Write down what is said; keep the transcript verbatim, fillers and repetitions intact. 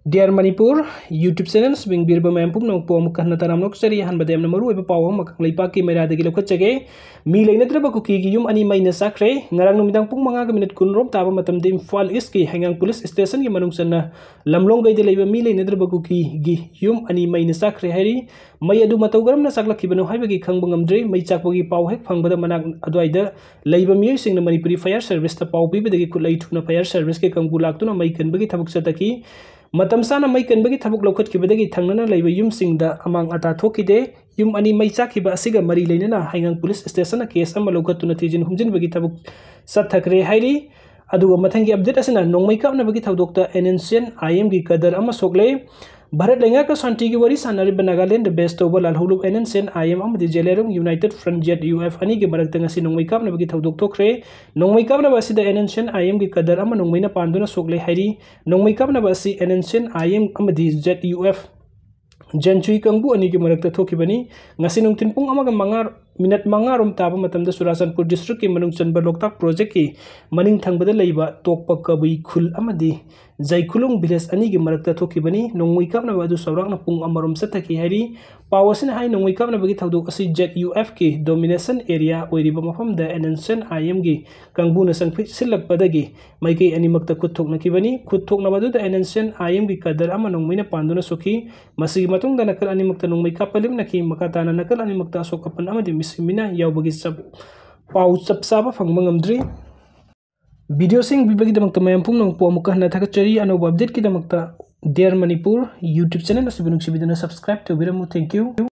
Dear Manipur YouTube channel ꯁꯤꯕꯤꯡꯕꯤꯔꯕ ꯃꯌꯥꯝ ꯄꯨꯝꯅꯃꯛꯄꯨ ꯑꯃꯨꯛ ꯍꯟꯅ ꯇꯔꯥꯝꯅ ꯑꯣꯛꯆꯔꯤ꯫ ꯑꯍꯥꯟꯕꯗ ꯌꯥꯝꯅ ꯃꯔꯨꯑꯣꯏꯕ ꯄꯥꯎ ꯑꯃꯈꯛ ꯂꯩꯄꯥꯛꯀꯤ ꯃꯩꯔꯥꯗꯒꯤ ꯂꯧꯈꯠꯆꯒꯦ꯫ ꯃꯤ ꯂꯩꯅꯗ꯭ꯔꯕ ꯀꯨꯀꯤꯒꯤ ꯌꯨꯝ ꯑꯅꯤ ꯃꯩꯅ ꯆꯥꯛꯈ꯭ꯔꯦ꯫ ꯉꯔꯥꯡ ꯅꯨꯃꯤꯗꯥꯡ ꯄꯨꯡ ꯃꯉꯥꯒ ꯃꯤꯅꯤꯠ ꯀꯨꯟꯔꯣꯝ ꯇꯥꯕ ꯃꯇꯝꯗ ꯏꯝꯐꯥꯜ ꯏꯁꯀꯤ ꯍꯩꯉꯥꯡ ꯄꯨꯂꯤꯁ ꯁ꯭ꯇꯦꯁꯟꯒꯤ ꯃꯅꯨꯡ ꯆꯟꯅ ꯂꯝꯂꯣꯡꯒꯩꯗ ꯂꯩꯕ ꯃꯤ ꯂꯩꯅꯗ꯭ꯔꯕ ꯀꯨꯀꯤꯒꯤ ꯌꯨꯝ ꯑꯅꯤ ꯃꯩꯅ ꯆꯥꯛꯈ꯭ꯔꯦ ꯍꯥꯏꯔꯤ꯫ ꯃꯩ ꯑꯗꯨ ꯃꯇꯧ ꯀꯔꯝꯅ ꯆꯥꯛꯂꯛꯈꯤꯕꯅꯣ ꯍꯥꯏꯕꯒꯤ ꯈꯪꯕ ꯉꯝꯗ꯭ꯔꯤ꯫ ꯃꯩ ꯆꯥꯛꯄꯒꯤ ꯄꯥꯎ ꯍꯦꯛ ꯐꯪꯕꯗ ꯃꯅꯥꯛ ꯑꯗꯨꯋꯥꯏꯗ ꯂꯩꯕ ꯃꯤꯑꯣꯏꯁꯤꯡꯅ ꯃꯅꯤꯄꯨꯔꯤ ꯐꯥꯌꯔ ꯁꯔꯚꯤꯁꯇ ꯄꯥꯎ ꯄꯤꯕꯗꯒꯤ ꯈꯨꯠꯂꯩ ꯊꯨꯅ ꯐꯥꯌꯔ ꯁꯔꯚꯤꯁꯀꯤ ꯀꯥꯡꯕꯨ ꯂꯥꯛꯇꯨꯅ ꯃꯩ ꯀꯟꯕꯒꯤ ꯊꯕꯛ ꯆꯠꯊꯈꯤ꯫ ꯃꯇꯝ ꯆꯥꯅ ꯃꯩ ꯀꯟꯕꯒꯤ ꯊꯕꯛ ꯂꯧꯈꯠꯈꯤꯕꯗꯒꯤ ꯊꯪꯅꯅ ꯂꯩꯕ ꯌꯨꯝꯁꯤꯡꯗ ꯑꯃꯥꯡ ꯑꯇꯥ ꯊꯣꯛꯈꯤꯗꯦ꯫ ꯌꯨꯝ ꯑꯅꯤ ꯃꯩ ꯆꯥꯛꯈꯤꯕ ꯑꯁꯤꯒ ꯃꯔꯤ ꯂꯩꯅꯅ ꯍꯩꯉꯥꯡ ꯄꯨꯂꯤꯁ ꯁ꯭ꯇꯦꯁꯟꯅ ꯀꯦꯁ ꯑꯃ ꯂꯧꯈꯠꯇꯨꯅ ꯊꯤꯖꯤꯟ ꯍꯨꯝꯖꯤꯟꯕꯒꯤ ꯊꯕꯛ ꯆꯠꯊꯈ꯭ꯔꯦ ꯍꯥꯏꯔꯤ꯫ ꯑꯗꯨꯒ ꯃꯊꯪꯒꯤ ꯑꯞꯗꯦꯠ ꯑꯁꯤꯅ ꯅꯣꯡꯃꯩ ꯀꯥꯞꯅꯕꯒꯤ ꯊꯧꯗꯣꯛꯇ ꯑꯦꯟ ꯑꯦꯟ ꯁꯤ ꯑꯦꯟ ꯑꯥꯏ ꯑꯦꯝꯒꯤ ꯀꯗꯔ ꯑꯃ ꯁꯣꯛꯂꯦ꯫ ꯚꯥꯔꯠ ꯂꯩꯉꯥꯛꯀ ꯁꯥꯟꯇꯤꯒꯤ ꯋꯥꯔꯤ ꯁꯥꯟꯅꯔꯤꯕ ꯅꯥꯒꯥꯂꯦꯟꯗ ꯕꯦꯁ ꯇꯧꯕ Lalhoulup N N C N I M ꯑꯃꯗꯤ ꯖꯦꯂꯦꯔꯣꯡ united front Z U F ꯑꯅꯤꯒꯤ ꯃꯔꯛꯇ ꯉꯁꯤ ꯅꯣꯡꯃꯩ ꯀꯥꯞꯅꯕꯒꯤ ꯊꯧꯗꯣꯛ ꯊꯣꯛꯈ꯭ꯔꯦ꯫ ꯅꯣꯡꯃꯩ ꯀꯥꯞꯅꯕ ꯑꯁꯤꯗ ꯑꯦꯟ ꯑꯦꯟ ꯁꯤ ꯑꯦꯟ ꯑꯥꯏ ꯑꯦꯝꯒꯤ ꯀꯗꯔ ꯑꯃ ꯅꯣꯡꯃꯩꯅ ꯄꯥꯟꯗꯨꯅ ꯁꯣꯛꯂꯦ ꯍꯥꯏꯔꯤ꯫ ꯅꯣꯡꯃꯩ ꯀꯥꯞꯅꯕ ꯑꯁꯤ N N C N I M ꯑꯃꯗꯤ ꯖꯦꯠ ꯌꯨ ꯑꯦꯐ ꯖꯦꯟꯆꯨꯏ ꯀꯥꯡꯕꯨ ꯑꯅꯤꯒꯤ ꯃꯔꯛꯇ ꯊꯣꯛꯈꯤꯕꯅꯤ꯫ ꯉꯁꯤ ꯅꯨꯡꯊꯤꯜ ꯄꯨꯡ ꯑꯃꯒ ꯃꯉꯥ ꯃꯤꯅꯠ ꯃꯉꯥꯔꯣꯝ ꯇꯥꯕ ꯃꯇꯝꯗ ꯆꯨꯔꯥꯆꯥꯟꯄꯨꯔ ꯗꯤꯁꯇ꯭ꯔꯤꯛꯀꯤ ꯃꯅꯨꯡ ꯆꯟꯕ ꯂꯣꯛꯇꯥꯛ ꯄ꯭ꯔꯣꯖꯦꯛꯀꯤ ꯃꯅꯤꯡ ꯊꯪꯕꯗ ꯂꯩꯕ ꯇꯣꯛꯄ ꯀꯕꯨꯏ ꯈꯨꯜ ꯑꯃꯗꯤ ꯖꯩꯈꯨꯂꯨꯡ ꯚꯤꯂꯦꯖ ꯑꯅꯤꯒꯤ ꯃꯔꯛꯇ ꯊꯣꯛꯈꯤꯕꯅꯤ꯫ ꯅꯣꯡꯃꯩ ꯀꯥꯞꯅꯕ ꯑꯗꯨ ꯆꯥꯎꯔꯥꯛꯅ ꯄꯨꯡ ꯑꯃꯔꯣꯝ ꯆꯠꯊꯈꯤ ꯍꯥꯏꯔꯤ꯫ ꯄꯥꯎ ꯑꯁꯤꯅ ꯍꯥꯏ, ꯅꯣꯡꯃꯩ ꯀꯥꯞꯅꯕꯒꯤ ꯊꯧꯗꯣꯛ ꯑꯁꯤ ꯖꯦꯠ ꯌꯨ ꯑꯦꯐꯀꯤ ꯗꯣꯃꯤꯅꯦꯁꯟ ꯑꯦꯔꯤꯌꯥ ꯑꯣꯏꯔꯤꯕ ꯃꯐꯝꯗ ꯑꯦꯟ ꯑꯦꯟ ꯁꯤ ꯑꯦꯟ ꯑꯥꯏ ꯑꯦꯝꯒꯤ ꯀꯥꯡꯕꯨꯅ ꯆꯪꯁꯤꯜꯂꯛꯄꯗꯒꯤ ꯃꯥꯏꯀꯩ ꯑꯅꯤꯃꯛꯇ ꯈꯨꯠ ꯊꯣꯛꯅꯈꯤꯕꯅꯤ꯫ ꯈꯨꯠ ꯊꯣꯛꯅꯕ ꯑꯗꯨꯗ ꯑꯦꯟ ꯑꯦꯟ ꯁꯤ ꯑꯦꯟ ꯑꯥꯏ ꯑꯦꯝꯒꯤ ꯀꯗꯔ ꯑꯃ ꯅꯣꯡꯃꯩꯅ ꯄꯥꯟꯗꯨꯅ ꯁꯣꯛꯈꯤ꯫ ꯃꯁꯤꯒꯤ ꯃꯇꯨꯡꯗ ꯅꯥꯀꯜ ꯑꯅꯤꯃꯛꯇ ꯅꯣꯡꯃꯩ ꯀꯥꯞꯄ ꯂꯦꯞꯅꯈꯤ꯫ ꯃꯈꯥ ꯇꯥꯅ ꯅꯥꯀꯜ ꯑꯅꯤꯃꯛꯇ ꯑꯁꯣꯛ ꯑꯄꯟ ꯑꯃꯗꯤ ꯃꯤꯁꯤ ꯃꯤꯅꯥ ꯌꯥꯎꯕꯒꯤ ꯆꯞ-, ꯄꯥꯎ ꯆꯞ ꯆꯥꯕ ꯐꯪꯕ ꯉꯝꯗ꯭ꯔꯤ꯫ ꯚꯤꯗꯤꯑꯣꯁꯤꯡ ꯄꯤꯕꯒꯤꯗꯃꯛꯇ ꯃꯌꯥꯝ ꯄꯨꯝꯅꯃꯛꯄꯨ ꯑꯃꯨꯛꯀ ꯍꯟꯅ ꯊꯥꯒꯠꯆꯔꯤ꯫ ꯑꯅꯧꯕ ꯑꯞꯗꯦꯠꯀꯤꯗꯃꯛꯇ Dear Manipur YouTube channel ꯑꯁꯤꯕꯨ ꯅꯨꯡꯁꯤꯕꯤꯗꯨꯅ subscribe ꯇꯧꯕꯤꯔꯝꯃꯨ꯫ Thank you꯫